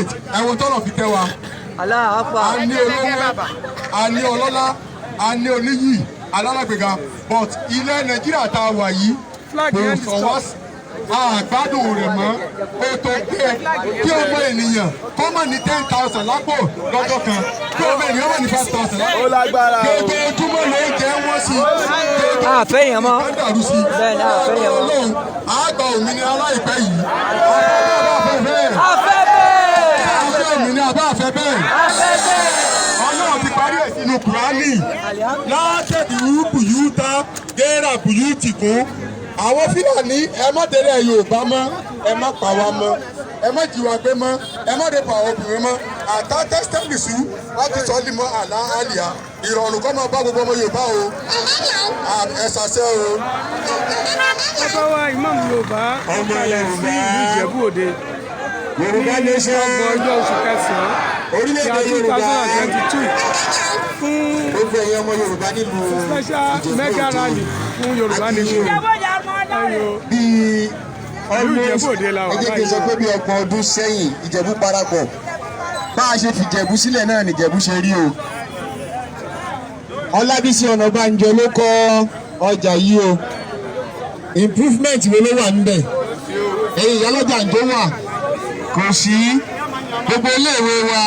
State, ẹ̀wọ̀n tọ́lọ̀ fi kẹ́ wa. A ní olówó, a ní ọlọ́lá, a ní oníyì, alálágbèga, but ilẹ̀ Nàìjíríà tá a wà yìí kò sọ wá àgbádùn rẹ̀ mọ́. Ó tó gé kí ọmọ ènìyàn kó má ní 10,000 lápò lọ́jọ́ kan, kí ọmọ ènìyàn má ní 5,000 lápò. Ó lágbára o. Ojoojúmọ́ ló ń jẹ́ wọ́n sí. Àfẹ́ yẹn mọ́. Nǹkan dàrú sí. Bẹ́ẹ̀ ni, àfẹ́ yẹn mọ́. Ọlọ́run á gba òmìnira láìpẹ́ yìí. Àfẹ́ bẹ́ẹ̀. Àfẹ́ bẹ́ẹ̀. Àfẹ́ òmìnira bá àfẹ́ bẹ́ẹ̀. Àfẹ́ bẹ́ẹ̀. Ọlọ́run ti parí ẹ̀ sínú Kùránì látẹ̀dí bùyúta gẹ́rà bùyútì kún. Àwọn Fúlàní, ẹ má délẹ̀ Yorùbá mọ́, ẹ má pa wá mọ́, ẹ má jí wa gbé mọ́, ẹ má dé pa àwọn obìnrin mọ́. Àtà tẹ́sítẹ́lìsù wọ́n ti sọ límọ́ àlá àlìyá. Ìrọ̀rùn kọ́ máa bá gbogbo ọmọ Yorùbá o. Ẹ ṣàṣẹ o. Bàbá wa, Imam Yorùbá, kalẹ̀ sí ìlú Ìjẹ̀bú Òde Yorùbá ní nation. 30 oṣù kẹsàn-án Orílẹ̀-èdè ti two Yorùbá. thousand and twenty-two fún Gbogbo ẹ̀yin ọmọ Yorùbá nílùú special mega rally fún Yorùbá nation ẹ̀yọ́. Bíi Ìlú Ìjẹ̀bú Òde la wà ẹ jẹ́ kí n sọ báyìí. pé bí 30 ọdún sẹ́yìn, Ìjẹ̀bú parapọ̀. Bá a ṣe fi Ìjẹ̀bú sílẹ̀ náà nìjẹ̀bú ṣe rí o. Ọlábísí Ọ̀nàbànjọ ló kọ́ ọjà yìí o. Improvement wo ló wà níbẹ̀? Ẹ̀yin ìyálọ́jà ń tó wà kò sí. Gbogbo iléèwé wa